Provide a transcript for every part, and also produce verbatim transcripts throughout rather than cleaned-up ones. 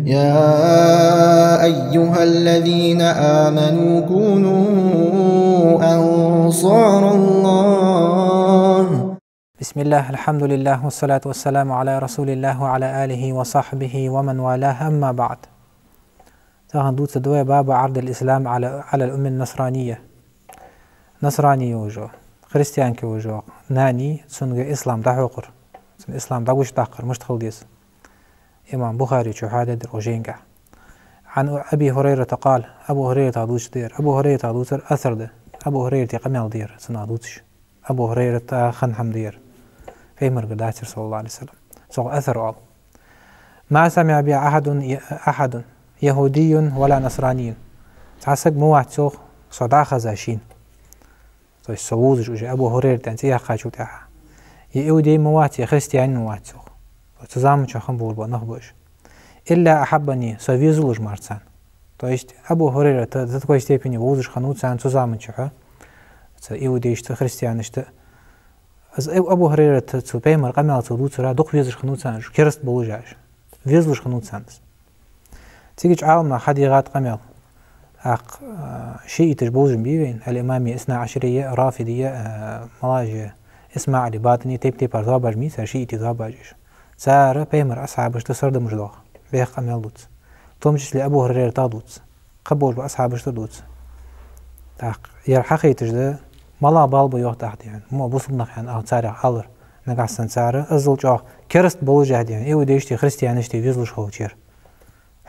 يا أيها الذين آمنوا كونوا أنصار الله. بسم الله، الحمد لله، والصلاة والسلام على رسول الله وعلى آله وصحبه ومن والاه، أما بعد. Тахан дувцаргда вай باب عرض الإسلام على، على الأمة النصرانية. Насрани йолаш йола, христианка йолаш йола нана, цунга ислам дӀахьокхар, цунна ислам дӀагучадаккхар мишта хила деза. Имам Бухаре чу хьадаьдар укх жайнга. عن أبي هريرة قال, Абу Хурайрата дувцаш да ер. Абу Хурайрата дувцар асар да. Абу Хурайрата къамаьл да ер, цунах дувцаш. Абу Хурайрата хинна хӀама да ер. Пайхамарагара дац ер, صلى الله عليه وسلم. Цох асар оал. ما سمع بي أحد، أحد يهودي ولا نصراني. Цхьа саг ма вац, йоах, со дӀахеза шийна. То есть со вувзаш уже, Абу Хурайрата аьнна цӀи яьккхачул тӀехьагӀа. Е иудей ма вац, е христианин ма вац, йоах. Цу заман чухь хинна болаш бола нах ба уж. إلا أحبني, со везалуш мара царна. То есть Абу Хурайрата до такой степени вовзаш хиннав царна цу заман чухь, цу иудейшта, христианашта. Из Абу Хурайрата цу пайхамара къамаьл цо дувцар дукха везаш хиннав царна, кераста болаш а уж. Везалуш хиннав царна из. Цига Ӏаламнаха хьадийгӀад къамаьл. ТӀаккха, а, шииташ болаш ба вайна, аль-имамия, исна ашария, рафидия, а, малаж, исмаӀили, батӀини, тайп-тайпара тоабаш ба цар, шиитий тоабаш уж. Цар пайхамара асхьабашта сардамаш доах, бӀеха къамаьл дувц. В том числе Абу Хурайратах дувц. Кхы болаш болча асхьабашта дувц. ТӀаккха ер хьахайташ да, малагӀа бала ба, йоах, тӀаккха, дий хьона, мо бусалба нах, аьнна, царех алар, нагахьа санна цар иззал чӀоагӀа кераста болаш а, дий хьона, иудейшта, христианашта везалуш хилча ер.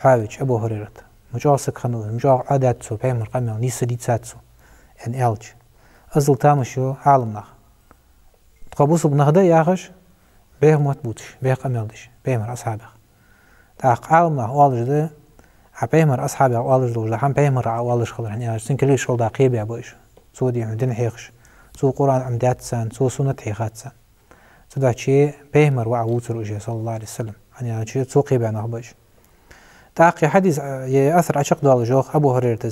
Хьавеча Абу Хурайрата. Ма чӀоагӀа саг хиннав из, ма чӀоагӀа Ӏодаьд цо пайхамара къамаьл, нийса дийцад цо, аьнна, аьлча. Иззал тамаш ю Ӏаламнаха. Тхо бусалба нах да яхаш, бӀеха мотт бувцаш, бӀеха къамаьл деш пайхамара асхьабех. ТӀаккха Ӏаламнаха оалаш да, Ӏа пайхамара асхьабех оалаш долаш да, хӀама пайхамара Ӏа оалаш хилар, хӀана аьлча цун кулгаш шоашта кхебаь ба уж. Цо, дий хьона, дин хьехаш, цо Къуръан Ӏомадаьд царна, цо суннат хьийхад царна. Цудухьа пайхамар ва Ӏа вувцар уже, صلى الله عليه وسلم. ХӀана аьлча цо кхебаь нах ба уж. ТӀаккха хьадис, э, е асар Ӏочакхдоалаш йоах Абу Хурайрата: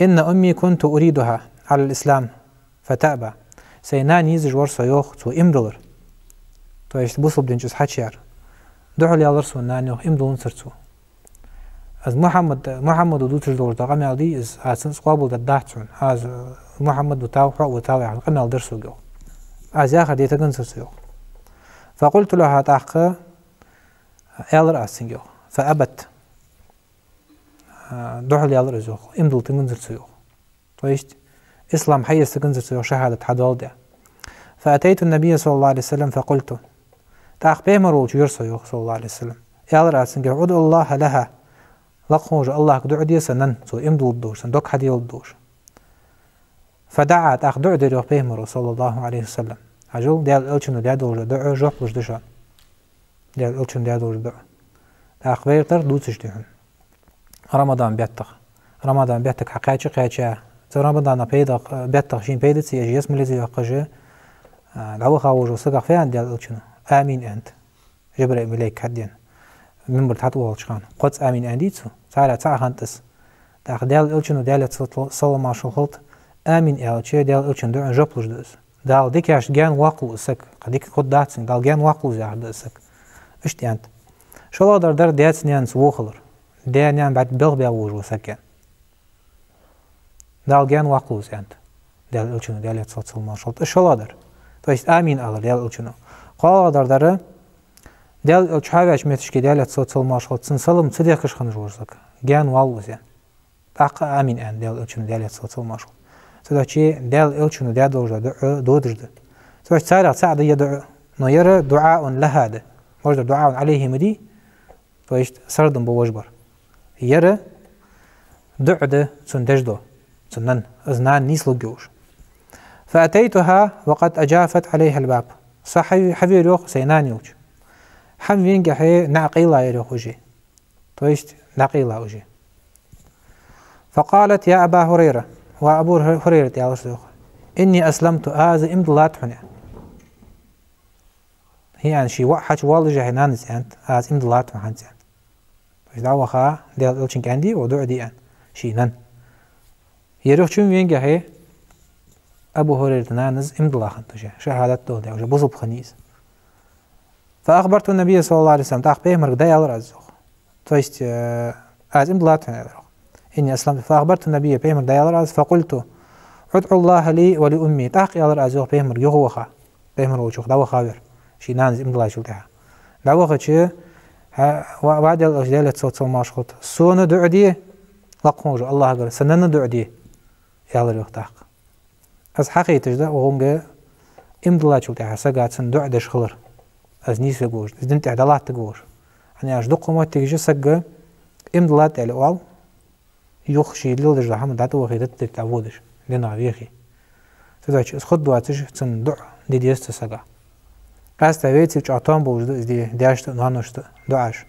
إن أمي كنت أريدها على الإسلام فتأبى. Сай нана езаш вар со, йоах, цо иман диллар. То есть бусалба дина чу из хьачуяр. Духьалъяьлар сона нана, йоах, иман дилланзар цо. Аз Мухьаммад, Мухьаммада дувцаш долаш дола къамаьл дий из, аз цунца къоабалдергдац хьона. Аз Мухьаммад витав, хьо а витав яхаш къамаьл дир сога, йоах. Аз яхар дайтаганзар цо, йоах. فقلت لها, тӀаккха аьлар аз цунга, йоах. فأبت. А, духьалъяьлар из, йоах. Иман дилла тиганзар цо, йоах. То есть ислам хьаэца тиганзар цо, йоах, шахӀадат хьадоаладаь. فأتيت النبي صلى الله عليه وسلم فقلت. ТӀаккха пайхамар волча вера со, йоах, صلى الله عليه وسلم. Аьлар аз цунга: ادع الله لها. Лакха волча АллахӀага дуӀа де са нанна, цо иман дилларгдолаш, са дог хьаделаргдолаш. فدعا, тӀаккха дуӀа дир, йоах, пайхамара, صلى الله عليه وسلم. Хьажал, Даьла Элчано даь долаш дола дуӀа жоп луш да шоана. Даьла Элчано даь долаш дола дуӀа. ТӀаккха вай тара дувцаш да хьона. Рамадан беттах. Рамадан беттага хьакхаьча, кхаьча. Цу Рамадан пайдах, беттах шийна пайда ца еш, ялсмале ца йоаккхаш, а, дӀаваха волаш волча сагах фу аьннад Даьла Элчано? Амин аьннад. Жабраил малейк хьадена, минбар тӀа хьатӀавоалача хана. Кхозза амин аьннадий цо? Царех цаӀ хиннад из. ТӀаккха Даьла Элчано, Даьлера салам-маршал хилда, амин аьлча, Даьла Элчан дуӀан жоп луш да из. Дала дикашта гаьна воккхалу из саг, кхы дика хургдац цунга, Дала гаьна воккхалу из яхар да из саг. Иштта аьннад. ШоллагӀдар дар даьца-наьнаца во хилар. Даь-нана бӀарг белхбаь волаш вола саг, аьнна. Дала гаьна воккхалу из, аьннад Даьла Элчано, Даьлера салам-маршал хилда. Из шоллагӀдар. То есть амин алар Даьла Элчано. КхоалагӀдар дар, Даьла Элча хьаваьча моттиге, Даьлера салам-маршал хилда, цун салам ца дехкаш хиннаш вола саг. Гаьна воалл из, аьнна. ТӀаккха амин аьннад Даьла Элчано, Даьлера салам-маршал хилда. Цудухьа Даьла Элчано даь долаш дола дуӀа додаш да. Цудухьа царех цаӀ да ер дуӀа. Но ер دعاء لها да. Вож дар دعاء عليه ма дий. То есть сардам ба вож бар. Ер дуӀа да цунна деш дола, цун нанна, из нана нийслургйолаш. فأتيتها وقد أجافت عليها الباب. Со хьа-, хьавера, йоах, сай нана йолча. ХӀама венгахьа наӀар къайла яр, йоах, уже. То есть наӀар къайла уже. فقالت: يا أبا هريرة. Ва Абу Ху-, Хурайрат, аьлар цо, йоах. إني أسلمت, аз иман диллад хьона. ХӀанз ше воӀ хьачувоаллашехь нанас аьннад: аз иман диллад хьона хӀанз, аьнна. То есть дӀаваха Даьла Элчанга аьннадий, ва дуӀа де, аьнна, ший нанна. Ер, йоах, чу ма венгахьа Абу Хурайрата нанас иман дилла хиннад уже, шахӀадат доаладаь, уже бусалба хиннай из. فأخبرت النبي صلى الله عليه وسلم, тӀаккха пайхамарга дӀааьлар аз, йоах. То есть, э, аз иман диллад хьона, аьлар йоах. إني أسلمت. فأخبرت النبي, пайхамарга дӀааьлар аз, فقلت: ادع الله لي ولأمي. ТӀаккха аьлар аз йоах пайхамарга юха ваха. Пайхамар волча дӀавахав ер, ший нанас иман диллачул тӀехьагӀа. ДӀавахача, хӀа, ва, ва Даьла элча, Даьлера салам-моаршал хилда, сона дуӀа де, лакха волча Аллахьагара, са нанна дуӀа де, аьлар йоах тӀаккха. Аз хьахайташ да укхунга иман диллачул тӀехьагӀа сага цунна дуӀа деш хилар. Аз нийсвергволаш, из дина тӀа дӀалаттаргволаш. ХӀана аьлча дукха моттигаш я сага иман диллад аьле оал, юха ше леладеш дола хӀама дӀатӀавахе, датта дитта дӀаводаш, динах вехе. Цудухьа из хургдоацаш цунна дуӀа де деза цу сага. Къаьстта вайцига чӀоагӀа тоам болаш да из де даьшта а, ноаношта а дуӀаш.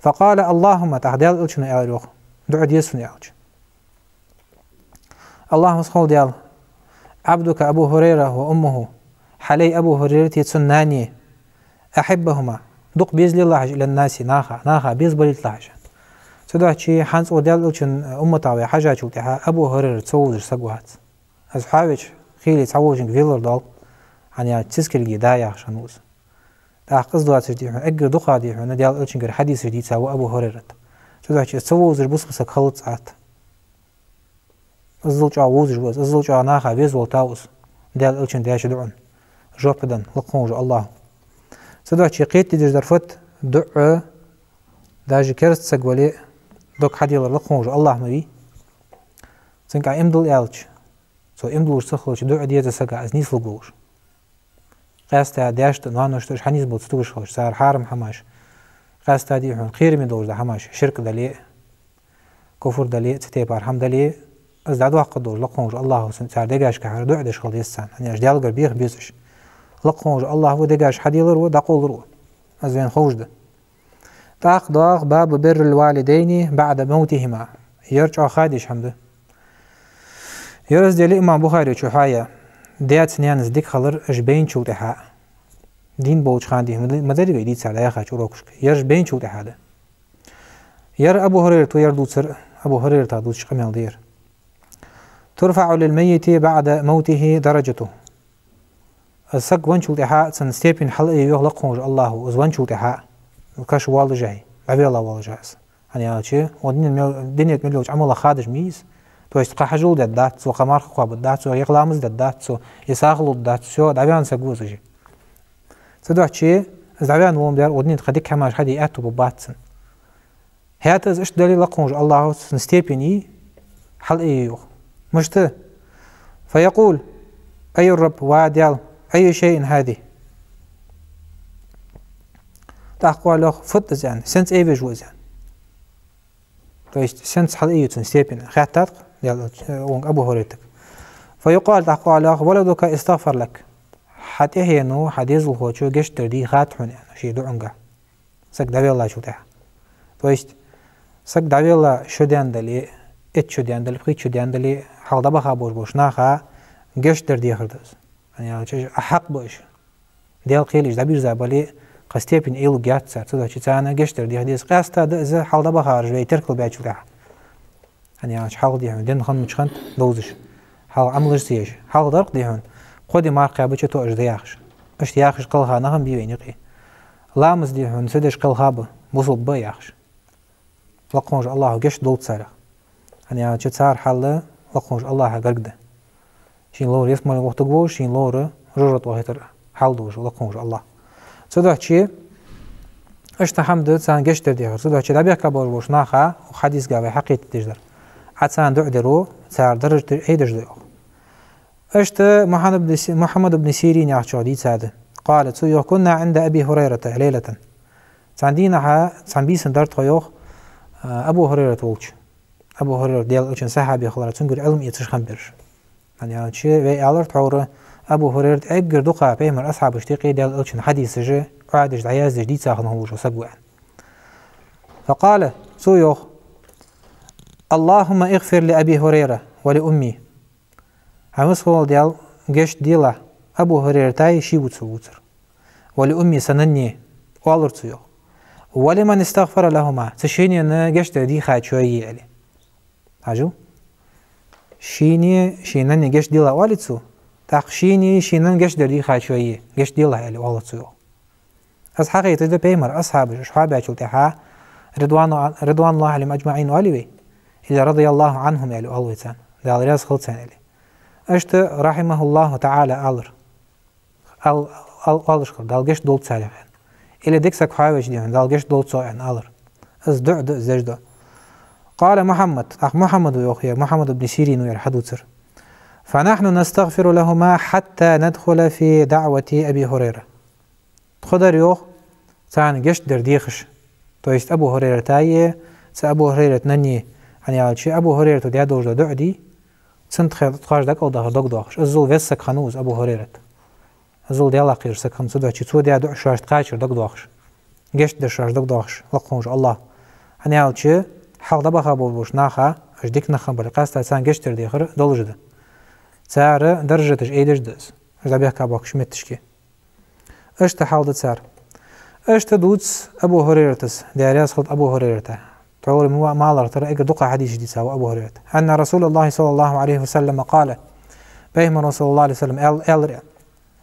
فقال: اللهم, тӀаккха Даьла элчано аьлар йоах, дуӀа де сона аьлча. اللهم, масхала Даьла, عبدك أبو هريرة وأمه, хьа лай Абу ХӀурайрати цун нани, أحبهما, дукха безалелахь уж, إلى الناس, наха, наха безабалийталахь уж. Цудухьа хӀанз цу Даьла элчан умматах вай хьажачул тӀехьагӀа Абу ХӀурайра ца вовзаш саг вац. Из хьавеча, хийла цхьаволчунга велар доал, хӀана аьлча цискилги да яхаш хиннав из. ТӀаккха из доацаш, дий хьона, эггара дукха, дий хьона, Даьла элчангара хьадисаш дийца ва Абу ХӀурайрат. Цудухьа из ца вовзаш бусалба саг хилац атта. Иззал чӀоагӀа вовзаш ва из, иззал чӀоагӀа наха веза волтав из, Даьла элчано деча дуӀан жоп денна, лакха волча Аллахьо. Цудухьа кхетаде дезаш дар фуд, дуӀа, даже кераста саг вале а, дог хьаделар лакха волча Аллахь ма вий. Цунга Ӏа иман дилла аьлча, цо иман диллаш ца хилча, дуӀа де деза сага, из нийслургволаш. Къаьстта даьшта а, ноаношта а уж хьанийсбала ца тугаш хилча, цар хьарам хӀамаш, къаьстта, дий хьона, кхераме долаш дола хӀамаш, ширк дале а, куфр дале а, цу тайпара хӀама дале а, из дӀадоаккхаргдолаш лакха волча Аллахьо цар дегашкахьара дуӀа деш хила деза царна. ХӀана аьлча Даьлагара беха беза уж. Лакха волча Аллахь ва дегаш хьаделар а, дӀакъовлар а. Из вайна ховш да. ТӀаккха доагӀа: باب بر الوالدين بعد موتهما. Ер чӀоагӀа ха дезаш хӀама да. Ер раздел имам Бухаре чу хьаяь, даьца-наьнаца дика хилар уж байначул тӀехьагӀа. Дийна болча хана, дий хьона, ма дарий вай дийцар дӀаяхача урокашка. Ер уж байначул тӀехьагӀа да. Ер Абу ХӀурайрата ер дувцар, Абу ХӀурайрата дувцаш къамаьл да ер. ترفع للميت بعد موته درجته. Из саг венначул тӀехьагӀа цун степень хьалъайю йоах лакха волча Аллахьо, из венначул тӀехьагӀа, каша воаллашехь, дӀавелла воаллашехь из. ХӀана аьлча, укх дунен мел-, дунен тӀа мел йолча Ӏамалах хадаш ма йий из. То есть, кхы хьажол дергдац цо, кхы марха кхоабаргдац цо, е ламаз дергдац цо, е сагӀа лургдац, всё, дӀаваьнна саг ва из уже. Цудухьа из дӀаваьнна волаш дар, укх дунен тӀа кхы дика хӀамаш хьаде аьттув бергбац цунна. ХӀаьта из иштта дале, лакха волча Аллахьо цун степень хьалъайю йоах. Мишта? فيقول: أي الرب, ва Даьла, أي شيء هذه؟ ТӀаккха оал йоах: фуд из, аьнна, сенца айвеш ва из, аьнна. То есть, сенца хьалъайю цун степень, хаьттад-кх Даьла элча-, э, укхунга Абу ХӀурайратага. فيقال, тӀаккха оал йоах: ولدك استغفر لك. Хьа тӀехьено, хьа дезалхочо гешт дар дийхад хьона, аьнна, ший дуӀанга. Саг дӀавеллачул тӀехьагӀа. То есть, саг дӀавелла шу даьнна дале, итт шу даьнна дале, пхийтта шу даьнна дале, хьалха дӀабаха болаш болча наха гешт дар дехар да из. ХӀана аьлча, уж Ӏа хьакъ ба уж. Даьла кхел уж дӀабирза бале, кхы степень айлургьяц цар, цудухьа царна гешт дар деха деза. Къаьстта да из хьалха дӀабахараш вай теркалбаьчул тӀехьагӀа. ХӀана аьлча, хьалха, дий хьона, дин хиннача хана довзаш, хьалха Ӏамалаш ца еш, хьалха дар-кх, дий хьона, кхо ди марха кхаьбача тоъаш да яхаш. Иштта яхаш кхелха нах а бий вайна юкъе. Ламаз, дий хьона, ца деш кхелха ба, бусалба ба яхаш. Лакха волча Аллахьо гешт долаш дац царех. ХӀана аьлча, цар хьал лакха волча Аллахьа гарга да. Шийна ловра ялсмален вахийтаргволаш, шийна ловра жожагӀате вахийтара хьал долаш ва лакха волча Аллахь. Цудухьа иштта хӀама да царна гешт дар дехар. Цудухьа дӀабехка болаш болча наха, укх хьадисага вай хьакхетаде дезаш дар, Ӏа царна дуӀа дер, цар даржа айдеш да йоах. Иштта Мухьаммад ибн Си-, Мухьаммад ибн Сирин яхачо дийцад. قال, цо йоах: كنا عند أبي هريرة ليلة. Цхьан дийнахьа, цхьан бийсан дар тхо йоах, а, Абу ХӀурайрат волча. Абу ХӀурайрат Даьла элчан сахьаба хиларах, цунгара Ӏилма эцаш хиннабераш. ХӀана аьлча, вай аьлар тхьовра, Абу ХӀурайрат эггара дукха пайхамара асхьабашта юкъе Даьла элчан хьадисаш Ӏоадеш, дӀаяздеш дийца хинна волаш вола саг ва, аьнна. فقال, цо йоах: اللهم اغفر لأبي هريرة ولأمي. Хьамсхала Даьла, гешт делахь Абу ХӀурайратаи, ше ва цо вувцар, ولأمي, са наннеи, оалар цо йоах. ولمن استغفر لهما, цу шийнена гешт дар дийхачои, аьле. Хьажал. Шийнеи ший наннеи гешт делахь оалий цо, тӀаккха шийнеи ший наннеи гешт дар дийхачои гешт делахь, аьле, оалар цо йоах. Из хьахайташ да пайхамара асхьабаш, уж хьабаьчул тӀехьагӀа رضوان، رضوان الله عليهم أجمعين оалий вай? Или رضي الله عنهم аьле оал вай царна? Дала раьза хилва царна аьле. Иштта رحمه الله تعالى алар. Ал-, ал-, оалаш хилар, Дала гешт долда царех аьнна. Или дика саг хьавеча, дий хьона, Дала гешт долда цох аьнна алар. Из дуӀа да, из деш да. قال محمد, тӀаккха Мухьаммада йоах, е Мухьаммад ибн Сирина вар хьадувцар: فنحن نستغفر لهما حتى ندخل في دعوة أبي هريرة. Тхо дар, йоах, царна гешт дар дехаш. То есть Абу Хурайрата е, цу Абу Хурайрата нанна, хӀана аьлча Абу Хурайрата даь долаш да дуӀа дий, цунна тхе-, тхоаш дӀакӀалдахар дог доахаш. Иззал веза саг хиннав из Абу Хурайрат. Иззал Даьлах кхераш саг хиннав, цудухьа цо даь дуӀа шоашта кхачар дог доахаш. Гешт дар шоашта дог доахаш, лакха хинна волча АллахӀа. ХӀана аьлча хьалха дӀабаха болаш бола нах, уж дика нах хинна бале, къаьстта царна гешт дар дехар долаш да. Цар даржаташ айдеш да из, уж дӀабехка боахкача метташка. Иштта хьал да цар. Иштта дувц Абу Хурайрата, Даьла раьза хилда Абу Хурайрата. Тхьовра ма-, маларгтара эггара дукха хьадисаш дийцав Абу Хурайрата. أن رسول الله صلى الله عليه وسلم قال, Пайхамара, صلى الله عليه وسلم, аьл-, аьлар.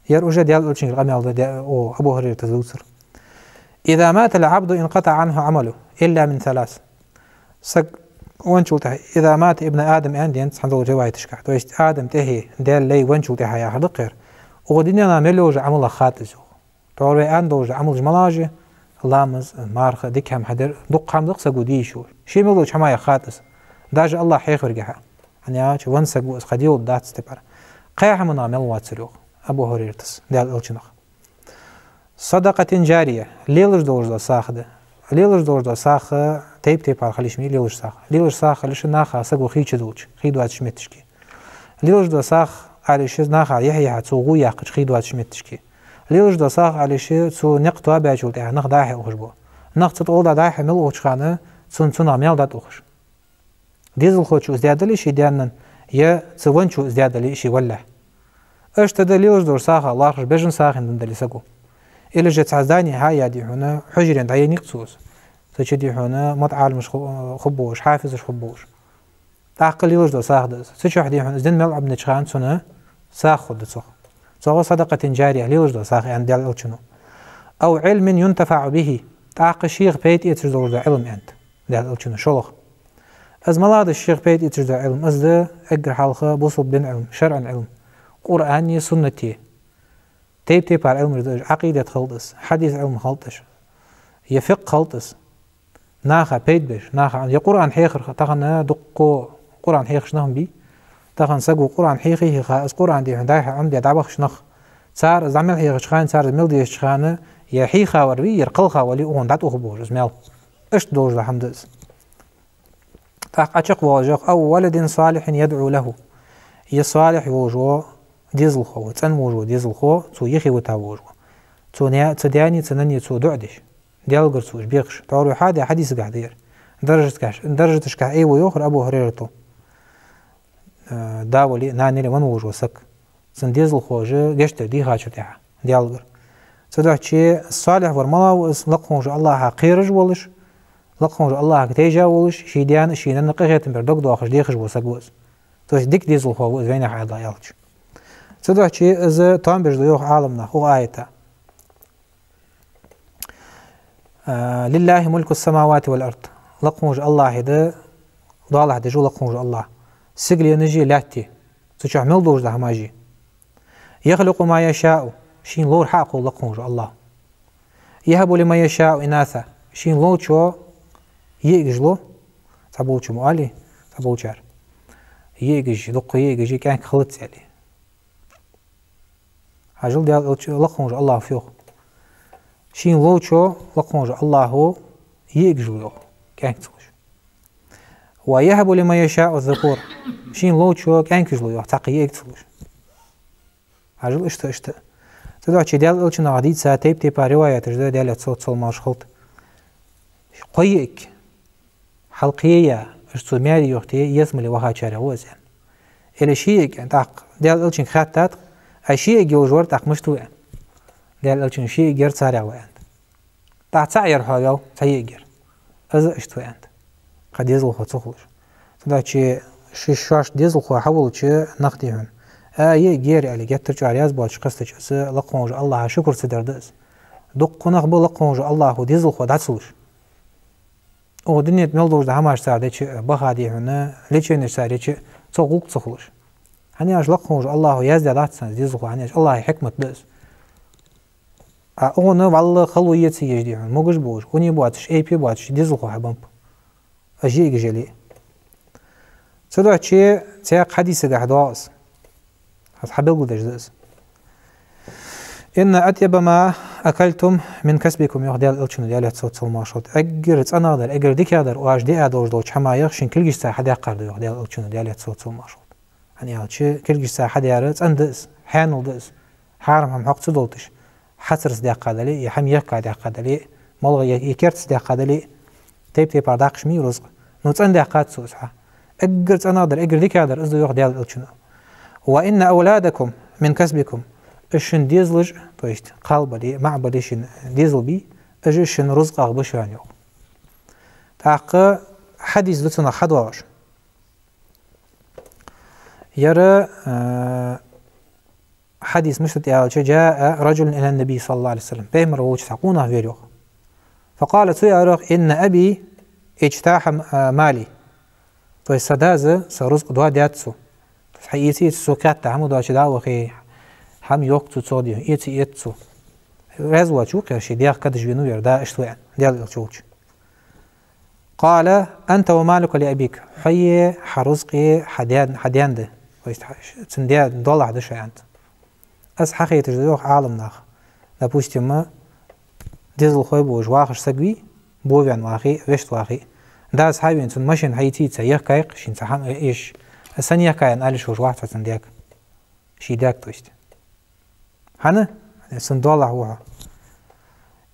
Ер уже Даьла Элчангара къамаьл да, де-, о, Абу Хурайрата дувцар. إذا مات العبد انقطع عنه عمله إلا من ثلاث. Саг венначул тӀехьагӀа, إذا مات ابن آدم аьнна денз цхьан долча риваяташка. То есть Адам тӀехье, Даьла лай венначул тӀехьагӀа яхар да-кх ер. Укх дунен мел йолча Ӏамалах хатта из, йоах. Тхьовра вай аьнна долаш да Ӏамалаш малагӀа я: ламаз, марха, дика хӀама хьадар, дукха хӀама да-кх саго де йиш йолаш. Ше мел долча хӀамаех хатта из. Даже АллахӀ хьехавергахьа. ХӀана аьлча венна саг ва из, кхы де йолаш дац тепар. Кхо хӀаманах мел вацар, йоах Абу Хурайрата, Даьла Элчанах. صدقة جارية, лелаш долаш дола сагӀа да. Лелаш долаш дола сагӀа тайп-тайпара хила йиш я, лелаш сагӀа. Лелаш сагӀа хила йиш я наха саго хийча долча, хий доацача метташка. Лелаш дола сагӀа ала йиш я наха яхь-яхьа цо гӀо яьккхача хий доацача метташка. Лелаш дола сагӀа ала йиш я цо никъ тоабаьчул тӀехьагӀа нах дӀа-хьа ухаш бола. Нах цу тӀа гӀолла дӀа-хьа мел ухача хана цунна цунах маьл дӀатӀаухаш. Дезалхочо из даь дале ший даьна, е цу венначо из даь дале ший валлалехь. Иштта да лелаш долча сагӀах лоархӀаш бежан сагӀийна дале саго. Или же цхьа здани хьаяь, дий хьона, хьужаре дӀаенна я-кх цо из. Цу чу, дий хьона, мотт-Ӏаламаш ху-, хургболаш, хьафизаш хургболаш. ТӀаккха лелаш дола сагӀа да из. Цу чухь, дий хьона, из дин мел Ӏомадеча хана цунна сагӀа хургда цох. Цох صدقة جارية, лелаш дола сагӀа, аьннад Даьла Элчано. أو علم ينتفع به, тӀаккха шийх пайда эцаш долаш дола Ӏилма, аьннад Даьла Элчано, шоллагӀа. Из малагӀа да шийх пайда эцаш дола Ӏилма? Из да эггара хьалха бусалба дина Ӏилма, шарӀан Ӏилма, Къуръани суннати. Тайп-тайпара Ӏилмаш да уж, Ӏакъидат хилда из, хьадиса Ӏилма хилда уж, е фикъхӀ хилда из. Наха пайда беш, наха, е Къуръан хьехар, тахан дукха Къуръан хьехаш нах ма бий. Тахан саго Къуръан хьеха, хьеха, из Къуръан, дий хьона, дӀа-хьа Ӏомаде дӀабахача наха, цар из дӀа мел хьехача хана, цар из мел дешача хана, е хьийха вар вий, е кхелха вар вий, укхунна дӀатӀаухаргболаш из маьл. Иштта долаш дола хӀама да из. ТӀаккха Ӏочакхвоалаш йоах: أو ولد صالح يدعو له. Е салихь волаш вола дезалхо ва, цӀена волаш вола дезалхо, цо юхе вита волаш вола. Цо не-, цу даьна, цу нанна цо дуӀа деш. Даьлагара цо уж бехаш. Тхьовра вай хьадаь хьадисагахь да ер. Даржаташкахь, даржаташкахь айву йоахар Абу Хурайрата. Э, да вале, нана яле венна волаш вола саг. Цун дезалхоша гешт дар дийхачул тӀехьагӀа Даьлагара. Цудухьа салихь вар малагӀа ва из? Лакха волча АллахӀах кхераш волаш, лакха волча АллахӀага тайжа волаш, ший даьна, ший нанна къахетам бар дог доахаш дехаш вола саг ва из. То есть дика дезалхо ва из, вайнаьха аьлча. Цудухьа из тоам беш да йоах Ӏаламнаха укх аята. А, لله ملك السماوات والأرض. Лакха волча АллахӀа да, доалахьа деш ва лакха волча АллахӀ. Сигаленаши лаьттеи, цу чухь мел долаш дола хӀамаши. يخلق ما يشاء. Шийна ловр хьакхолл лакха волча АллахӀа. يهب لمن يشاء إناثا. Шийна ловчо йиӀигаш лу. Цхьаболчо ма оалий, цхьаболчар: йиӀигаш, дукха йиӀигаш, кӀаьнк хилац, аьле. Хьажал, Даьла Элча, лакха волча АллахӀа фу йоах? Шийна ловчо, лакха волча АллахӀо, йиӀигаш лу йоах, кӀаьнк ца луш. ويهب لمن يشاء الذكور. Шийна ловчо кӀаьнкаш лу йоах, цхьаккха йиӀиг ца луш. Хьажал, иштта, иштта. Цудухьа Даьла Элчангара дийца тайп-тайпара риваяташ да, Даьлах цо цул марш хилда. Кхо йиӀиг хьалкхеяь, уж цо маьре йохте, ялсмале вахачарех ва из, аьнна. Или ши йиӀиг, аьнна, тӀаккха Даьла Элчанга хаьттад: «Ай, ши йиӀиг йолаш вар тӀаккха мишта ва?» — аьнна. Даьла Элчано: «Ши йиӀиг яр, царех ва», — аьннад. ТӀаккха цаӀ яр хьо вел, цхьа йиӀиг яр. Из а иштта ва, аьннад. Кхы дезалхо ца хулаш. Цудухьа ши-, шоашта дезалхо хьаволча нах, дий хьона, а, йиӀиг яр аьле, геттара чӀоагӀа раьза боацаш кхестача, из лакха волча АллахӀа шукр ца дар да из. Дукха нах ба лакха волча АллахӀо дезалхо дӀа ца луш. Укх дунен тӀа мел долаш дола хӀамаш цар дича, баха, дий хьона, леченеш цар еча, цох гӀулакх ца хулаш. ХӀана аьлча лакха волча АллахӀа яздаь дац цунна дезалхо, хӀана аьлча АллахӀа хьикмат да из. А укхунна вӀалла хало е ца еш, дий хьона, могаш болаш, уне боацаш, эйпе боацаш дезалхо хьабенаб. Уж йиӀигаш яле а. Цудухьа цхьан хьадисагахьа доагӀа из. Хьабелгалдеш да из. «إن أطيب ما أكلتم من كسبكم», йоах Даьла Элчано, Даьлера салот-салам хилда цунна. Эггара цӀенагӀдар, эггара дикагӀдар оаш диа долаш долча хӀамаех шун кулгашца хьадаьккхар да, йоах Даьла Элчано, Даьлера салот-салам хилда цунна. ХӀана аьлча кулгашца хьадаьр цӀена да из, хьанал да из. Хьарам хӀама хьакъ ца долийташ, хьацарца даьккха дале а, е хӀама ехка даьккха дале а, моллагӀа е, е керта даьккха дале а, тайп-тайпара даккхаш ма йий рузкъа. Ну, цӀена даьккхад цо из хьа. Эггара цӀенагӀдар, эггара дикагӀдар из да, йоах Даьла Элчано. «وإن أولادكم من كسبكم». Уж шун дезалаш, то есть кхалбале, маӀабале шун дезал бий, уж шун рузкъах ба шоана, йоах. ТӀаккха хьадис да цунах хьадоагӀаш. Ер, э, хьадис мишта да аьлча: «جاء رجل إلى النبي صلى الله عليه وسلم». Пайхамар волча цхьа къонах вера, йоах. «فقال», цо аьлар, йоах: «إن أبي اجتاح م-، آ، مالي». То есть са дас са рузкъа доадаьд цо. То есть хьаэца, эца, цо кхаьча хӀама доацаш дӀавахе, хӀама йохк цо, цо дий, эца, эца цо. Раьза воацаш ва-кх ер, ший даьх кадаш венав ер да, иштта ва аьнна, Даьла Элча волча. «قال: أنت ومالك لأبيك». Хьои хьа рузкъеи хьа даь-, хьа даьна да. То есть хьа-, цун даь доалахьа да шо, аьннад. Из хьахайташ да, йоах, Ӏаламнаха. Допустим, дезалхой болаш вахаш саг вий, боваьнна вахе а, вешта вахе а. Дас хьавена, цун машен хьаийца, ехкай-кх шийна цхьа хӀама, э, еш. Из сенна ехкай аьнна ала йиш йолаш вац хьо цун даьга. Ший даьга, то есть. ХӀана? Цун доалахьа ва хьо.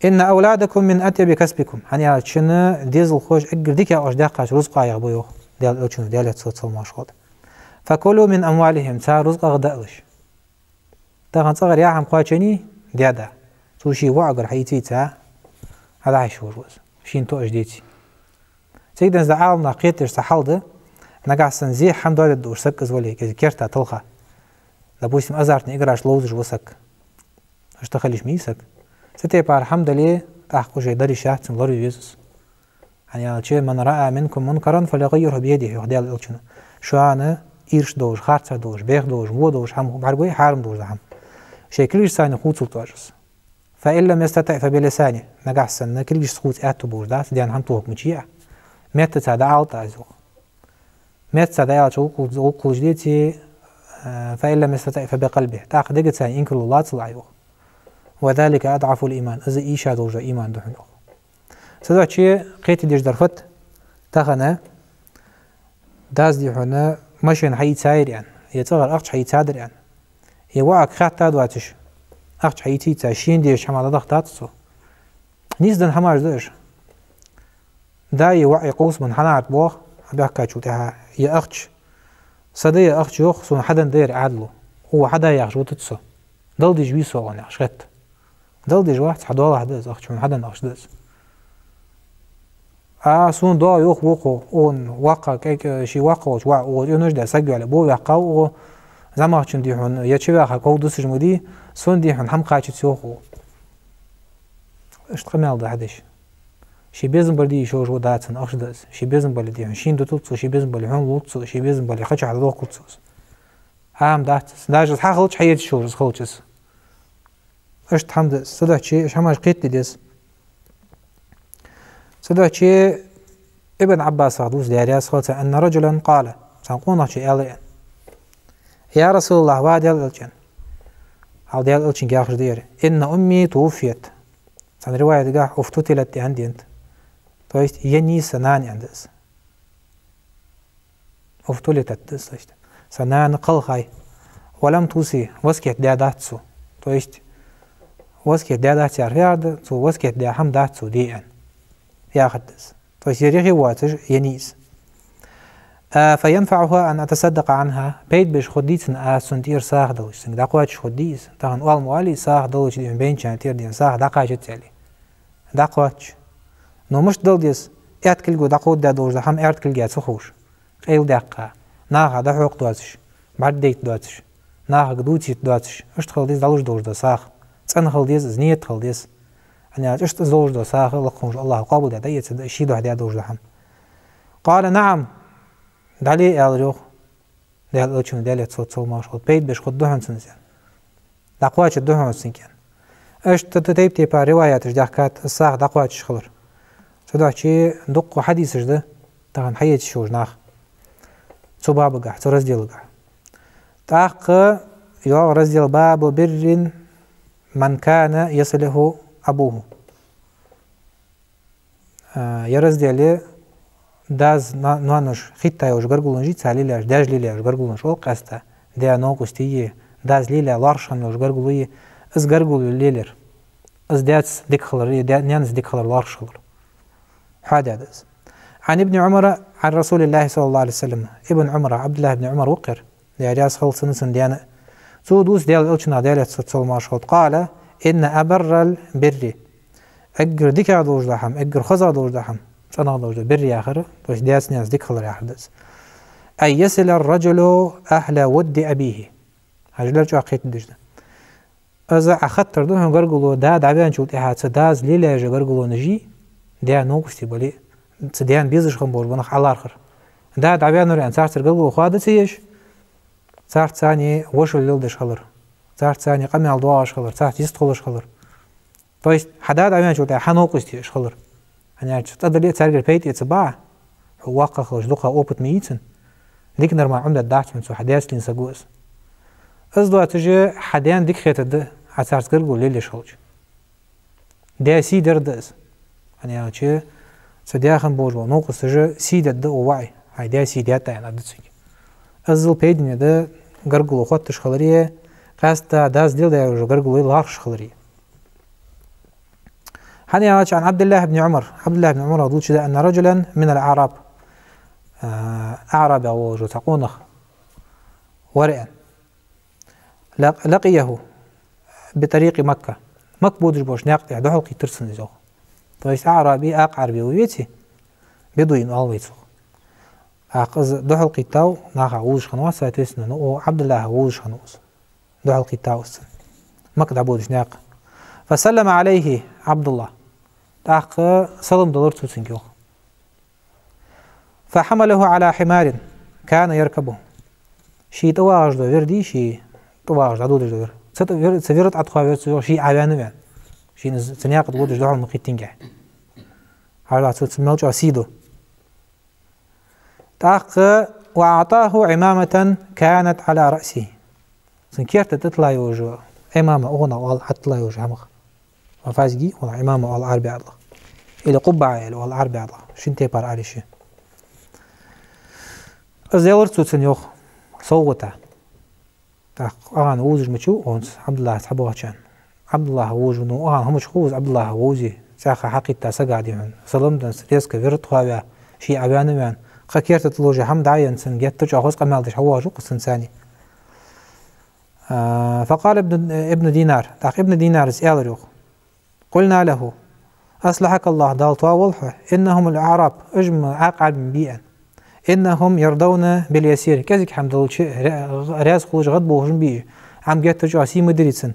«إن أولادكم من أطيب كسبكم». ХӀана аьлча шун дезалхоша эггара дикагӀа оаш даьккхача рузкъех ба, йоах Даьла Элчано, Даьлера салот-салам хилда цунна. «فكلوا من أموالهم», цар рузкъах даалаш. Тахан цӀагӀара яа хӀама кхоачийний, даь да. Цо ший воӀагара хьаийца, хьадахьаш хӀама ва из. Шийна тоъаш деце. Цига денз да Ӏаламнаха кхетадеш цхьа хьал да, нагахьа санна зе хӀама доадаь долаш саг из вале, кӀезига керта талха. Допустим, азартни играш ловзаш ва саг. Иштта хила йиш ма йий саг. Цу тайпара хӀама дале, тӀаккха уже дар йиш яц цунна, лораве веза из. ХӀана аьлча: «من رأى منكم منكرا فليغيره بيده», йоах Даьла Элчано. Шоана ирча долаш, харцахьа долаш, бӀеха долаш, во долаш хӀама бӀаргагой, хьарам долаш хӀама. Шоай кулгашца хувцалда оаш из. «فإن لم يستطع فبلسانه». Нагахьа санна кулгашца хувца аьттув болаш дац, даьна хӀама тохаргйолаш ма йий Ӏа. Меттаца дӀаалалда из, йоах. Меттаца дӀааьлча гӀулакх хул-, гӀулакх хулаш деце, э, «فإن لم يستطع فبقلبه». ТӀаккха дегаца инкарло лацалда Ӏа, йоах. «وذلك أضعف الإيمان». Из ийша долаш дола иман да хьона, йоах. Цудухьа кхетадеш дар фуд, тахан дас, дий хьона, машен хьаийцаяр аьнна, е цӀагӀара ахча хьаийцадар аьнна, е воӀага хаьтта доацаш ахча хьаийца, шийна дезача хӀамах дӀадахийтац цо. Нийсденна хӀамаш да уж. Да е воӀ е къовсам хьанарт бох, баьхкачул тӀехьа е ахча. Са да е ахча, йоах, сона хьаденна да ер Ӏаьдало. Укхо хьада яхаш вутац со. Дала дезаш вий со, оаха яхаш хет. Дала дезаш вац, хьа доалахьа да из ахча, хьона хьаденна ахча да из. А сона доагӀа, йоах, вокхо, он воккха, кӀе-, кӀе-, ший воккха волча воӀо, укхо тӀенуш да саг ваьле, бо ваьккхав укхо, зӀамагӀчун, дий хьона, е чу ваьха ков дусаш ма дий, сона, дий хьона, хӀама кхачац, йоах укхо. Иштта къамаьл да хьадеш. Ший безам бале де йиш йолаш ва да цун, ахча да из. Ший безам бале, дий хьона, шийна дуталда цо, ший безам бале хьона лулда цо, ший безам бале кхычахьа дӀадохкалда цо из. Ӏама дац из. Даже из хьахилча, хьаэца йиш йолаш из хилча из. Иштта хӀама да из. Цудухьа уж хӀамаш кхетаде деза. Цудухьа Ибн Ӏаббасах дувц, Даьла раьза хилва цунна: «أن رجلا قال», цхьан къонахчо аьлар, аьнна: «يا رسول الله», ва Даьла Элча, аьнна. Хьал Даьла Элчанга яхаш да ер: «إن أمي توفيت». Цхьан риваятагахьа «افتلتت» аьнна денад. То есть еннай са нана, аьнна да из. «افتلتت» да из, то есть са нана кхелхай. «ولم توص», васкет даь дац цо. То есть васкет даь дац яхар фу яхар да, цо васкет даь хӀама дац цо де аьнна. Яхар да из. То есть ер яхе воацаш еннай из. «أفينفعها أن أتصدق عنها؟» Пайда беш хургдий цунна аз цунна тӀера сагӀа далаш, цунга дӀакхоачаш хургдий из? Тахан оал ма оалий, сагӀа далаш, дий хьона, бейнначарна тӀера, дий хьона, сагӀа дӀакхачац аьле. ДӀакхоач. Но мишта дала деза? Аьтта кулго дӀакховдадаь долаш дола хӀама аьрда кулгаца ца ховш, къайладаьккха, наха дӀахьокха доацаш, бӀаргадайта доацаш, нахага дувцийта доацаш, иштта хила деза дӀалуш долаш дола сагӀа. ЦӀена хила деза из, нийят хила деза. ХӀана аьлча иштта из долаш дола сагӀа лакха волча АллахӀа къоабалдаьд, е ца да, ший духьа даь долаш дола хӀама. «قال: نعم». «ДӀале», — аьлар йоах Даьла Элчано, Даьлера цо цо машхалт, пайда беш хургда хьона цунна из. ДӀакхоачаргда хьона цунга. Иштта тайп-тайпара риваяташ даьхкад, из сагӀа дӀакхоачаш хилар. Цудухьа дукха хьадисаш да тахан хьаэцаш йолаш нах цу бабагахь, цу разделагахь. ТӀаккха йоагӀа раздел: «باب بر من كان يصله أبوه». А, ер раздел я дас, на-, ноанаш хетта йолаш гаргалонаш, цар лелаяь, даьша лелаяь йолаш гаргалонаш оал къаьстта, даь новкъостий, дас лелаяь лоархӀаш хинна йолаш гаргало я, из гаргало лелаяр. Из даьца дика хилар, е даь-, наьнаца дика хилар лоархӀаш хилар. Хьадаьд из. عن ابن عمر عن رسول الله صلى الله عليه وسلم. Ибн Ӏумара, Ӏабдуллахь ибн Ӏумар ва-кх ер, Даьла раьза хилва цунна, цун даьна. Цо дувц Даьла Элчанах, Даьлера цо цо машхалт: «قال: إن أبر البر». Эггара дикагӀа долаш дола хӀама, эггара хозагӀа долаш дола хӀама, цӀенагӀа долаш дола, бирр яхар, то есть даьца-наьнаца дика хилар яхар да из. «أن يصل الرجل أهل ود أبيه». Хьажал, чӀоагӀа кхетадеш да. Из Ӏа хаттар ду хьона гаргало, да дӀаваьнначул тӀехьагӀа цу дас лелаяь йолаш гаргалонаш, даь новкъостий бале, цу даьна безаш хинна болаш бола нах Ӏа лархӀар. Да дӀаваьннавар аьнна, царца гаргало хоадац еш, царца цхьана вошал леладеш хилар, царца цхьана къамаьл доагӀаш хилар, царца йистхулаш хилар. То есть хьа да дӀаваьнначул тӀехьагӀа хьа новкъостий уж хилар. ХӀана аьлча цкъа дале а царгара пайда эца бакъахьа, хьо воккха хилча дукха опыт ма йий цун. Дика-нарма Ӏомадаьдац хьона цо, хьа даьца лийнна саг ва из. Из доацаш хьа даьна дика хетаргда, Ӏа царца гаргало лелаеш хилча. Даь сий дар да из. ХӀана аьлча цу даь хинна болаш бола новкъосташа сий дергда укх воӀа, хьай даь сий даьд аьнна аргда цунга. Иззал пайдане да гаргало хотташ хилари, къаьстта дас лелаяь йолаш йола гаргало лархӀаш хилари. ХӀана аьлча عن عبد الله بن عمر, Ӏабдуллахь ибн Ӏумарах дувцаш да, أن رجلا من الأعراب, а, аӀрабех волаш вола цхьа къонах вар аьнна. لق-، لقيه بطريق مكة. Макка бодаш болча наькъа тӀа духьалкхийттар цунна из, йоах. То есть аӀраби, акха Ӏарбий ва веций, бедуин оал вай цох. ТӀаккха из духьалкхийттав, наха вовзаш хиннавац, соответственно, ну, укх Ӏабдуллахьах вовзаш хиннав из. Духьалкхийттав из цунна Макка дӀабодача наькъа. فسلم عليه عبد الله. ТӀаккха салам делар цо цунга, йоах. فحمله على حمار كان يركبه. Ший тӀавагӀаш дола вир дий, ший тӀавагӀаш, дӀадодаш дола вир. Цу тӀа вир, цу вира тӀа Ӏотховавир цо, йоах, ше Ӏаваьнна а ваьнна. Шийна из цу наькъа тӀа водаш духьал ма кхийттинге. ХӀара цу, цу мел чӀоагӀа сий ду. ТӀаккха وأعطاه عمامة كانت على رأسه. Цун керта тӀа тилла йолаш йола Ӏимама, укханах оал, хьатилла йолаш хӀамах. Ва фазги, вала Ӏимама оал Ӏарбий даьлах. Или къуббаӀа аьле оал Ӏарбий даьлах. Шин тайпара аьле ши. Из делар цо цунна, йоах, совгӀата. ТӀаккха укханна вовзаш ма вий, онца Ӏабдуллахь цхьабоагӀача. Ӏабдуллахьах вовзаш ва, ну, укханна хӀама ца ховш, Ӏабдуллахьах вовзе, цӀаьхха хьакхийтта саг а дий хьона. Салам денна, резко вир тӀа тховаваь, ше Ӏаваьнна а ваьнна. Кхы керта тӀа лоӀаш хӀама дӀаенна цунна, геттара чӀоагӀа хоза къамаьл деш хьавоагӀаш ва-кх из цунцара. А, فقال ابن، ابن دينار. ТӀаккха Ибн Динара аьлар, йоах: قلنا له: أصلحك الله, Дала тоаволва хьо, إنهم الأعراب, уж-м акха Ӏарбий ба, аьнна. إنهم يرضون باليسير, кӀезига хӀама далча ра-, раьза хулаш, гӀадболхаш ба уж. Ӏам геттара чӀоагӀа сий ма дарий цунна.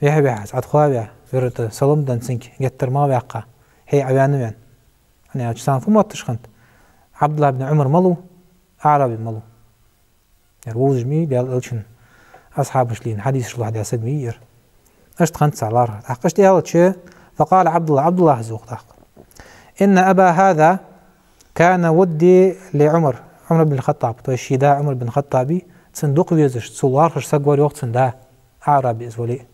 Вехьа-вехьа, Ӏотховаваь, вира тӀа салам денна цунга, геттара мах ваьккха, хье Ӏаваьнна а ваьнна. ХӀана аьлча царна фу мотташ хиннад? Ӏабдуллахь ибн Ӏумар малув, аӀраби малув? Ер вовзаш ма вий, Даьла Элчан асхьабашта лийнна хьадисаш лохьадаь саг ма вий ер. Иштта хиннад цар лархӀар. ТӀаккха иштта аьлча, فقال عبد الله, Ӏабдуллахьас йоах тӀаккха: إن أبا هذا كان ودي لعمر, Ӏумар ибн Хаттаб, то есть ший да Ӏумар ибн Хаттаба, цунна дукха везаш, цо лархӀаш саг вар, йоах, цун да, аӀраби из вале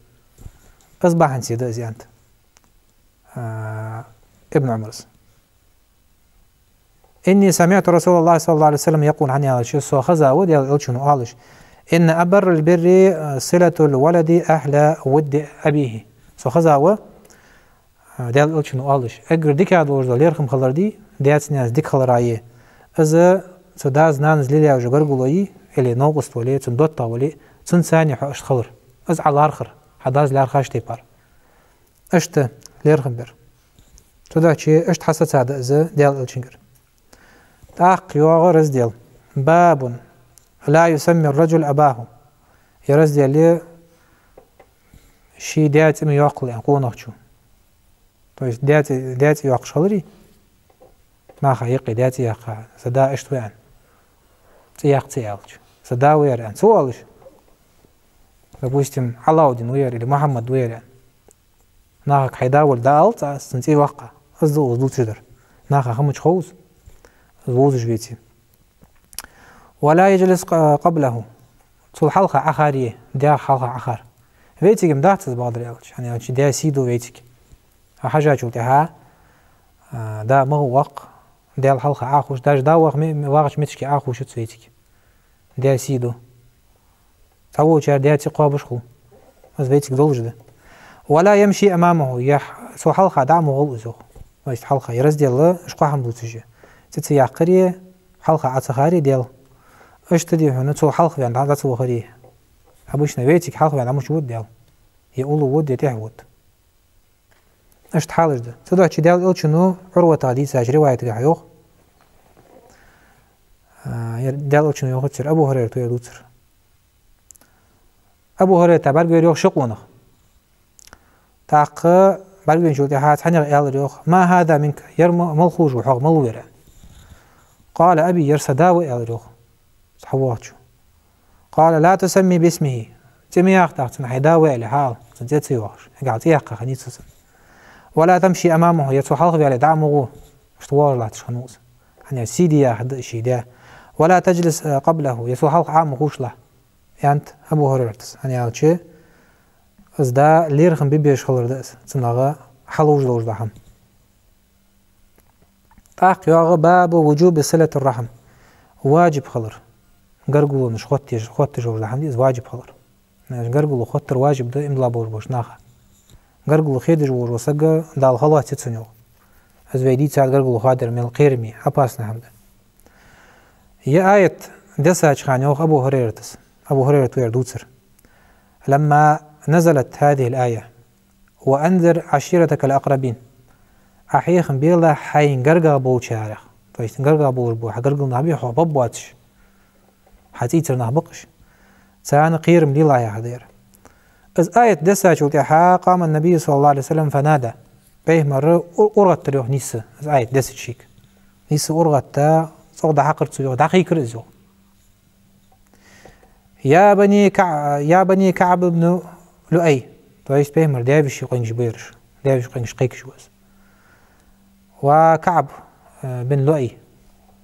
а. Из бахьанца да из аьннад, а, Ибн Ӏумара. إني سمعت رسول الله صلى الله عليه وسلم يقول, хӀана аьлча со хезав Даьла Элчано оалаш: إن أبر البر صلة الولد أهل ود أبيه. Со хезав, а, Даьла Элчано оалаш: эггара дикагӀа долаш дола лерхӀам хилар дий, даьца-наьнаца дика хилар а я, из цу дас-нанас лелаяь йолаш йола гаргало йий, или новкъост вале, цун доттагӀа вале, цунцара хьо иштта хилар. Из Ӏа лархӀар, хьа дас лаьрхӀача тайпара. Иштта лерхӀам бир. Цудухьа иштта хьасоцадаьд из Даьла Элчангара. ТӀаккха йоагӀа раздел: باب لا يسمي الرجل أباه. Ер раздел я, ший даь цӀи ма йоаккхалва аьнна къонахчо. То есть даь цӀи, даь цӀи йоаккхаш хилари, наха юкъе даь цӀи яккха, са да иштта ва аьнна. ЦӀи яккха ца аьлча. Са да вар аьнна. Ца оалаш. Допустим, Алаудин вар или Мухьаммад вар аьнна. Нахага хьай да волга дӀаала цкъа, цун цӀи ваккха. Из да укхаза дувцаш дар. Наха хӀама чу ховш. Из вовзаш веце. ولا يجلس ق-، قبله. Цул хьалха Ӏахар е, даьх хьалха Ӏахар. Вайцига-м дац из бакъдар аьлча. ХӀана аьлча даь сий ду вайцига. Хьажачул тӀехьа, а, да ма ваккха, Даьла хьалха Ӏохувш, даже да ваха ме-, вагӀача метте Ӏохувшац вайцига. Даь сий ду. Цхьаволчар даь цӀи кхоабаш хул. Из вайцига долаш да. ولا يمشي أمامه, е цул хьалха дӀа а ма гӀолва из, йоах. То есть хьалха, ер раздел, уж кхо хӀама дувцаш я. ЦӀи ца яккхари, хьалха Ӏо ца хари Даьла. Иштта да хьона цул хьалха ваьнна дӀа, дӀа ца вахари. Обычно вайцига хьалха ваьнна дӀа мича вода Даьла? Е уллув вода, е тӀехьа вода. Иштта хьалаш да. Цудухьа Даьла Элчано Ӏурватага дийцача риваятагахьа йоах. А, ер Даьла Элчано йоахацар, Абу ХӀурайрата ер дувцар. Абу ХӀурайрата бӀаргавайра йоах ши къонах. ТӀаккха бӀаргавайначул тӀехьа цхьанне аьлар йоах: «ما هذا منك؟» Ер ма-, мала хулаш ва хьох, мала ва ер? «قال أبي», ер са да ва, аьлар йоах цхьавоагӀачо. «قال لا تسمه باسمه». ЦӀи ма яккха тӀаккха цун, хьай да ва аьле, хьаала, цун цӀи ца йоахаш. Хьагахьа цӀи яккха хиннай цун. «ولا تمشي أمامه», е цул хьалха ваьле дӀа а ма гӀо, иштта воагӀаш латташ хиннав из. ХӀана аьлча сий де яхар да ший даь. «ولا تجلس قبله», е цул хьалха Ӏо а ма ховш лахь, аьннад Абу ХӀурайрата. ХӀана аьлча из да лерхӀам бе безаш хилар да из, цунах хьаловш долаш дола хӀама. ТӀаккха йоагӀа باب وجوب صلة الرحم. Ваджиб хилар. Гаргалонаш хоттаеш-, хотташ долаш дола хӀама да из, ваджиб хилар. Гаргало хоттар ваджиб да иман дилла болаш болча наха. Гаргало хедаш волаш вола саг Дала халоц ца йоах. Из вай дийцад гаргало хоадар мел кхераме, опасни хӀама да. Ер аят дессача хана йоах Абу ХӀурайрата, Абу ХӀурайрата вар дувцар: «لما نزلت هذه الآية وأنذر عشيرتك الأقربين». Ӏа хьехам белахь хьайна гаргагӀа болчарех. То есть гаргагӀа болаш бола хьа гаргара нах бий хьох баб боацаш. Хьа цӀийцара нах ба-кх уж. Царна кхерам лелахь яхар да ер. Из аят дессачул тӀехьа قام النبي صلى الله عليه وسلم فنادى. Пайхамара у-, урагӀаттар йоах нийсса, из аят дессача шийга. Нийсса урагӀатта, цӀогӀа дӀахьакхар цо йоах, дӀакхайкар из йоах. «يا بني كع-، يا بني كعب بن لؤي». То есть пайхамара даь-веший къонгаш ба ераш. Даь-веший къонгашка кхайкаш ва из. «Ва КаӀб, э, бин Луай,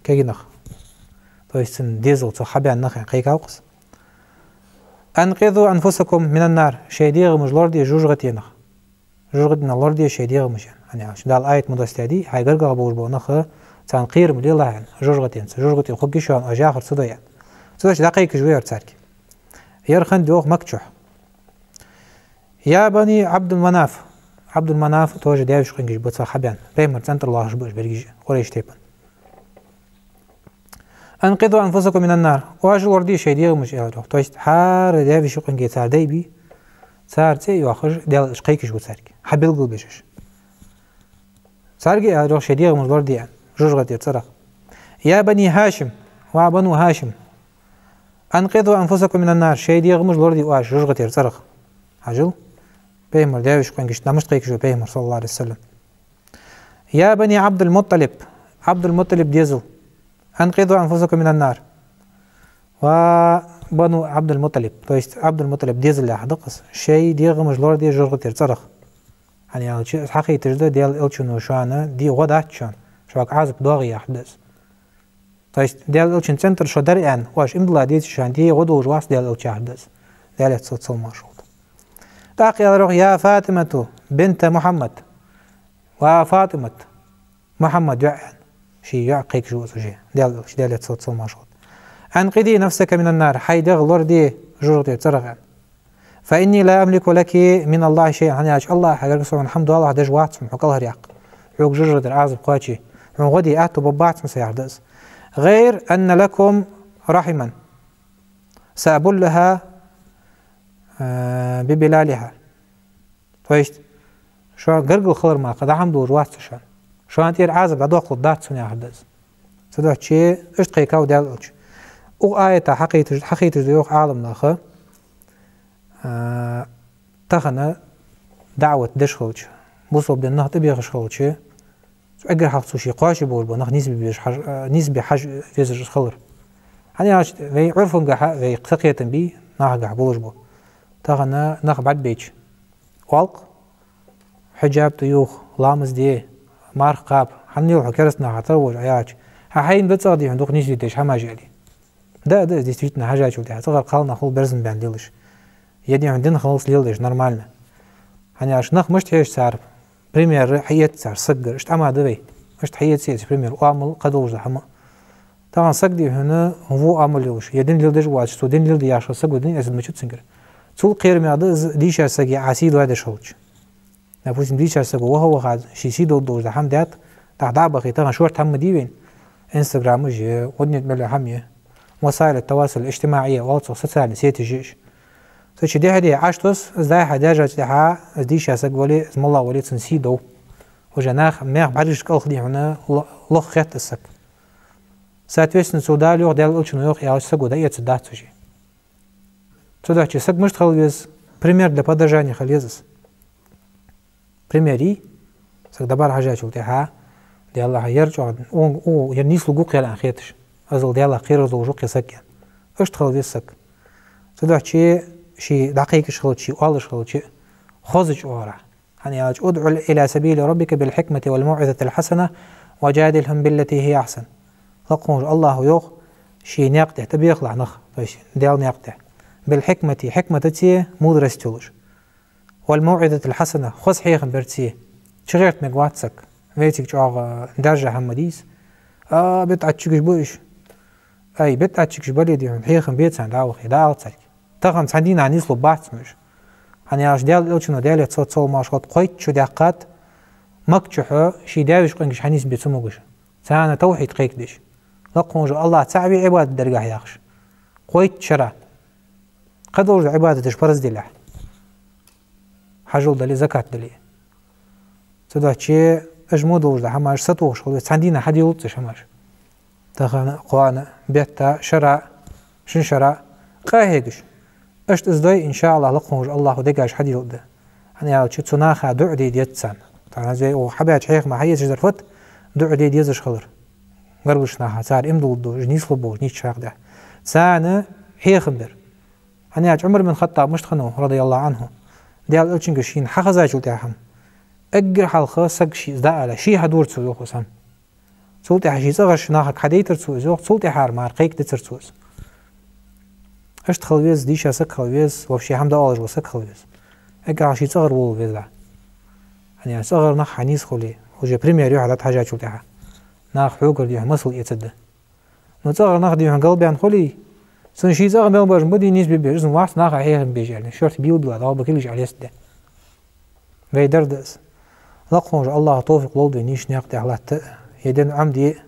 кагий нах». То есть цун дезал, цо хьабаьнна нах аьнна кхайкав-кх из. «أنقذوا أنفسكم من النار». Шоай дегӀамаш лораде жожагӀатенах. ЖожагӀатенах лораде шоай дегӀамаш аьнна. ХӀана аьлча Дала аят ма доссадаьдий, хьай гаргагӀа болаш бола нах, царна кхерам лелахь аьнна, жожагӀатенца. ЖожагӀате хургья шоана, оаш яхар ца дой аьнна. Цудухьа дӀакхайкаш ва ер царга. Ер хиннад йоах Макка чухь. «يا بني عبد مناف». Ӏабдул-Манаф тоже даь-веший къонгаш ба цо хьабаьнна. Пайхамара цӀен тӀара лоархӀаш ба уж берригаш а, Къурайш тайпан. «أنقذوا أنفسكم من النار». Оаш лораде шоай дегӀамаш, аьлар йоах. То есть хӀара даь-веший къонгий цар дай бий, цар цӀи а йоахаш, Даьла Элча кхайкаш ва царга. Хьабелгалбеш уж. Царга а аьлар йоах шоай дегӀамаш лораде аьнна, жожагӀатера цӀерах. «يا بني هاشم», ва Бану ХӀашим, «أنقذوا أنفسكم من النار», шоай дегӀамаш лораде оаш жожагӀатера цӀерах. Хьажал, пайхамара даь-веший къонгашта дӀа мишта кхайкаш ва пайхамар, صلى الله عليه وسلم. «يا بني عبد المطلب», Ӏабдул-МутӀалиба дезал, «أنقذوا أنفسكم من النار». Ва Бану Ӏабдул-МутӀалиб, то есть Ӏабдул-МутӀалиба дезал яхар да-кх из, шоай дегӀамаш лораде жожагӀатера цӀерах. ХӀана аьлча из хьахайташ да, Даьла Элчано шоана де гӀо дац шоана, шуга Ӏазап доагӀа яхар да из. То есть Даьла Элчан цӀен тӀара шо дар аьнна, оаш иман дилла деце, шоана де гӀо долаш вац Даьла Элча яхар да из. Даьла Элча салам-моаршал хилда. ТӀаккха аьлар йоах: «يا فاطمة بنت محمد». Ва ФатӀимат, Мухьаммада йоӀ аьнна. Ший йоӀага кхайкаш ва из уже. Даьла Элча, Даьла Элча салам-моаршал хилда. «أنقذي نفسك من النار». Хьай дегӀ лораде жожагӀатера цӀерах аьнна. «فإني لا أملك لك من الله شيئا». ХӀана аьлча АллахӀа гарга сона хӀама доалахь деш вац хьона хьо кӀалхаръяккха. Хьога жожагӀатера Ӏазап кхоаче, хьона гӀо де аьттув бергбац хьона са яхар да из. «غير أن لكم رحما سأبلها ببلالها». То есть шоана гаргало хилар мара кхы дӀа хӀама долаш вац со шоана. Шоана тӀера Ӏазап дӀадоаккхалургдац сона яхар да из. Цудухьа иштта кхайкав Даьла Элча. Укх аята хьахайташ, хьахайташ да йоах Ӏаламнаха, а, тахан даӀват деш хилча, Бусалба дин нах тӀабехаш хилча, цу эггара хьалха цо ший кхоачаш болаш бола нах нийсбе безаш хьаж-, а, нийсбе хьажа везаш из хилар. ХӀана аьлча вай Ӏурфангахьа, вай сакхетам бий, нахагахьа болаш ба. Тахан нах бӀаргбайча, оалаш, хьиджаб тӀаювха, ламаз де, марха кхаба, хӀана лела хьо кераста наха тара волаш Ӏа аьлча, хьа хьайна да цӀагӀа дий хьона дукха нийсде дезаш хӀамаш, аьле. Да, да, из действительно хьажачул тӀехьагӀа цӀагӀара кхалнах хул берзан баьнна лелаш. Е дий хьона дин хилалца леладеш нормально. ХӀана аьлча нах мишта хьежа цар, пример хьаэца цар саггара, иштта Ӏама да вай. Иштта хьаэца эцаш пример, оамал, кхыдолаш да хӀама. Тахан саг дий хьона во оамал йолаш, е дин леладеш воацаш, цо дин леладе яхаш саг ва, дин эцад мичад цунгара. Цул кхерамегӀа да из дийшача сага Ӏа сий доадеш хилча. Допустим, дийшача саго ваха-ваха ший сий долаш да хӀама даьд, тӀаккха дӀа а бахе, тахан шортта хӀама дий вайна, Instagram-аш я, гӀуднет мел хӀама я, وسائل التواصل الاجتماعي оал цох, социальни сетеш я уж. Цу чу дехьа-дехьа Ӏаш тос, из дӀа-хьа даьржача тӀехьа, из дийша саг вале, из молла вале, цун сий дов. Уже нах, мех бӀаргашка кӀалха дий хьона ло-, лоха хет из саг. Соответственно, цо Дала йоах, Даьла Элчано йоах аьлча, саго дӀаэцаргдац уже. Цудухьа саг мишта хила веза, пример для подражания хила еза из. Пример йий, саг дӀабӀарахьежачул тӀехьагӀа, Даьллахьа, ер чӀоагӀа, ун, ун, ер нийслургва-кх ер аьнна хеташ, азал Даьлах кхерар долаш ва-кх ер саг аьнна. Иштта хила веза саг. Цудухьа ше дӀакхайкаш хилча, ше оалаш хилча, хозача оагӀорахьа. ХӀана аьлча: «ادع إلى سبيل ربك بالحكمة والموعظة الحسنة وجادلهم بالتي هي أحسن». Лакха волча АллахӀа йоах, ший наькъа тӀа тӀабехалахь нах, то есть Даьла наькъа тӀа. بالحكمة, хьикматаца, мудрость йолаш. والموعظة الحسنة, хоза хьехам барца. ЧугӀерта мегаш вац саг. Вайцига чӀоагӀа даьржа хӀама дий из. А, бидӀатчигаш ба уж. Ай, бидӀатчигаш бале дий хьона, хьехам бе царна, дӀа а вахе, дӀаала царга. Тахан цхьан дийнахьа нийслургбац-м уж. ХӀана аьлча Даьла Элчано, Даьлера салам-моаршал хилда цунна, кхойтта шу даьккхад Макка чухь ший даь-веший къонгаш хьанийсбе ца могаш. Царна тавхьид кхайкадеш. Лакха волча АллахӀ цаӀ ве Ӏибадат дергахьа яхаш. Кхойтта шера. Кхыдолаш да Ӏибадаташ парз делехь. Хьажол дале, закат дале. Цудухьа уж мо долаш да хӀамаш сатохаш хила веза, цхьан дийнахьа хьаделлалца уж хӀамаш. Тахан, кхоана, бетта, шера, шин шера къахьегаш. Иштта из дой, иншааллахӀ, лакха волча АллахӀа дегаш хьаделлалда. ХӀана аьлча цу наха дуӀа де деза царна. Тахан аз вай укх хьабаьча хьехама хьаэцаш дар фуд, дуӀа де дезаш хилар. Гаргарча наха, цар иман долаш да, уж нийслургболаш нийсача хьакъехьа. Царна хьехам бар. ХӀана аьлча Ӏумар бин ХаттӀаб мишта хиннав, رضي الله عنه, Даьла Элчанга шийна хьахезачул тӀехьагӀа хӀама, эггара хьалха саг ший из дӀаала, ше хьадувцар цо йоах из хӀама. Цул тӀехьагӀа ший цӀагӀараш нахага хьадайтар цо из йоах, цул тӀехьагӀа мара кхайкадацар цо из. Иштта хила веза, дийша саг хила веза, вообще хӀама дӀаоалаш вола саг хила веза. Эггара хьалха ший цӀагӀара волавала веза. ХӀана аьлча цӀагӀара нах хьанийсхуле, уже пример юхьа дӀатӀахьежачул тӀехьагӀа, наха хьогара дий хьона масал эцаргда. Ну, цӀагӀара нах дий хьона галбаьнна хуле, цун ший цӀагӀа мел бараш ма дий нийсбе безаш, из-м вац наха хьехам беш аьнна, шортта бийла-бийла дӀа а бахилга Ӏалесса де. Вай дар да из. Лакха волча АллахӀа товфикъ лолда вай нийсача наькъа тӀа латта, е дин Ӏомаде,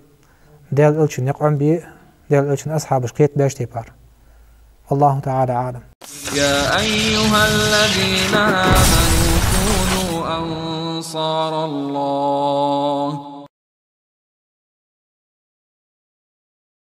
Даьла Элчан никъ Ӏомабе, Даьла Элчан асхьабаш кхетабеш тайпара. والله تعالى أعلم. يا أيها الذين آمنوا كونوا أنصار الله.